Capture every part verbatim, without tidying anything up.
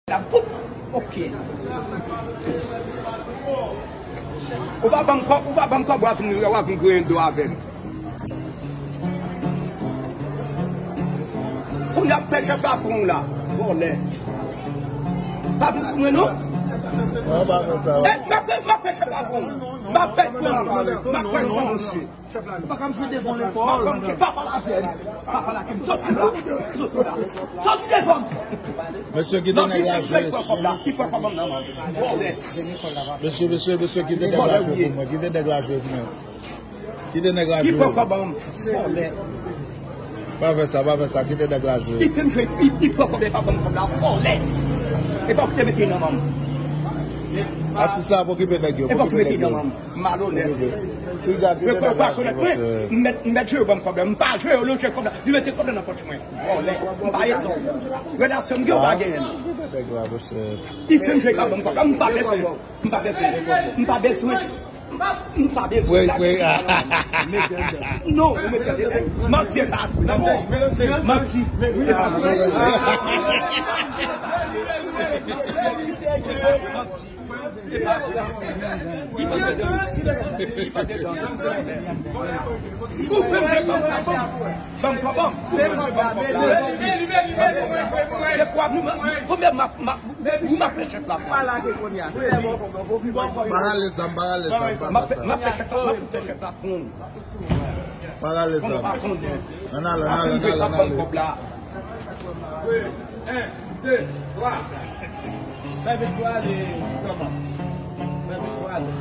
La, poup! Ok. Ou pa ban m kòb, ou pa ban m kòb, w ap vin, w ap vin griyen do avè m. Kounye a ap fè chèf la pran w la, vòlè. Pa vin sou mwen non. Eh, m ap, m ap fè chèf la pran w. M ap fè pran w. M ap fè pran w, monchè. Ou pa ka m jwe devan lekòl. Pa pale avè m. Pa pale avè m. Soti la. Soti la. Soti devan m. Mesye, kite nèg la jwe. Ki pran kòb la? Ki pran kòb la nan men m? Vòlè. Mesye, mesye, mesye, kite nèg la jwe pou mwen. Kite nèg la jwe pou mwen. Kite nèg la jwe. Ki pran kòb la? Vòlè. Pa fè sa, pa fè sa. Kite nèg la jwe. Li fè m jwe, li, li pran kòb la, li pa ban m kòb la. Vòlè. E pa ou ki te mete nan men m. Atis la ap okipe nèg yo. E pa ou ki mete nan men m. Malonèt. Ti gad, kite nèg la jwe, monchè. M mèt, m mèt jwe yo ban m kòb la. M pa jwe yo, yo jwe kòb la. Li mete kòb la nan pòch mwen. Vòlè. M pa etan. Relasyon m gen, ou pa genyen l. Kite nèg la, monchè. Li fè m jwe, li pa ban m kòb la. M pa bezwen. M pa bezwen. M pa bezwen. M pa bezwen. Wi, wi. Non, ou mete tèt. Manti e pa vre. Manti. Manti. Li pa vre. Li pa vre. Li pa dedan. Li pa dedan. Ou fè m jwe kòb la, ban m kòb, ban m. Ou fè m jwe ban m kòb la. Se kwa nou, konbyen m ap, m ap, ou m ap fè chèf la pran? Pa lage kounye a. Se lè m ba w kòb la, ou pi bon kòb. Pa rale zam, pa rale zam, pa fè sa. M ap fè chèf la, m ap fè chèf la pran. Pa rale zam. Konnen w pa konnen. Ann ale, ann ale, ann ale, ann ale. Wi. En, de, twa. Fè vit pou ale, kòman? Fè vit pou ale.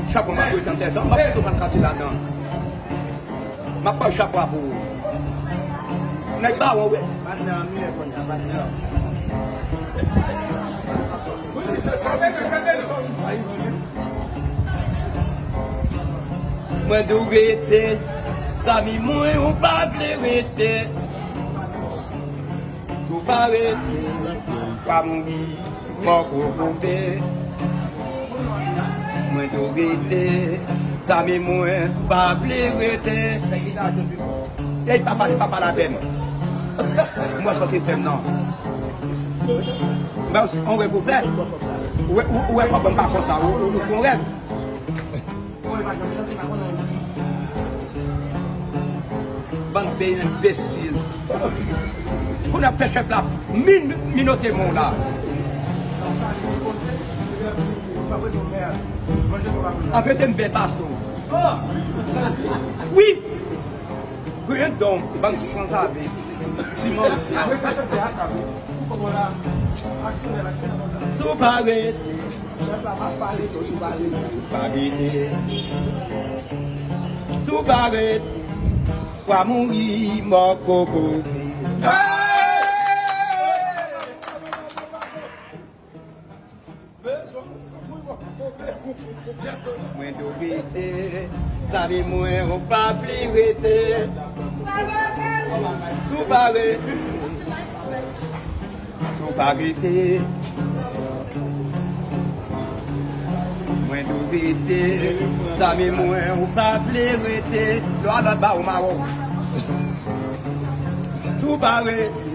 Chapo m ap ret an tèt, m ap kite w pran kati ladan. M ap bay chapo a pou ou. Nèg bawon, wi. Patnè an miyè kounye a, patnè an. Wi, se sa, se sa, Ayiti. Mwen dwe rete, zanmi mwen, ou pa vle rete. Tou pa rete, pa mouri, mò kokobe. Mwen tou rete, zanmi mwen pa vle rete. Ey, pa pale, pa pale avè m. Mwen sa w te fè m nan. Mwen, on rèv ou fè. Ou wè, ou, ou wè kòb mwen pa konsa, ou, ou, ou fè on rèv. Bann peyi enbesil. Kounye a ap fè chèf la min-, minote men w la. Anfèt, m byen pase w. Wi. Griyen don, bann sanzave. Ti manti. Si w pa rete, pa rete. Si w pa rete, w a mouri mò kokobe. Mwen dwe rete, zanmi mwen, ou pa vle rete. Tou pa rete, tou pa rete. Mwen dwe rete, zanmi mwen, ou pa vle rete. Lò a lòt ba ou mawon. Tou pa rete.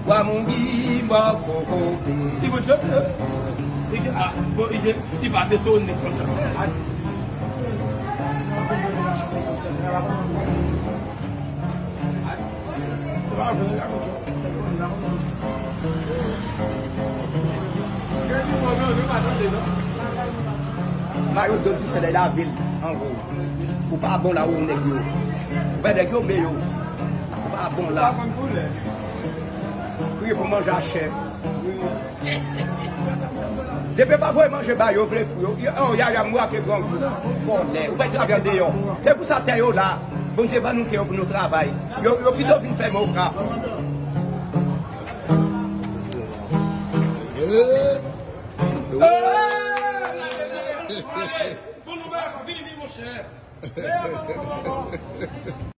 Wa mouri mò kokobe. Li bon chante, li gen, ah, bon, li gen, li pa detone konsa. Mayo do di se lè lavil, an gwo. Ou pa bon la, ou nèg yo. Ou pa nèg yo, men yo. Ou pa bon la. Kriye pou manje a chèf. Depi yo pa voye manje ba yo, vle fou yo. Yo, oh, Yaya, m wè ke grangou. Vòlè. Ou pa travay andeyò. Se pou sa tè yo la. Bondye ban nou tè yo pou nou travay. Yo, yo pito vin fèmen oka. Bon, nou va vini, vini, monchè.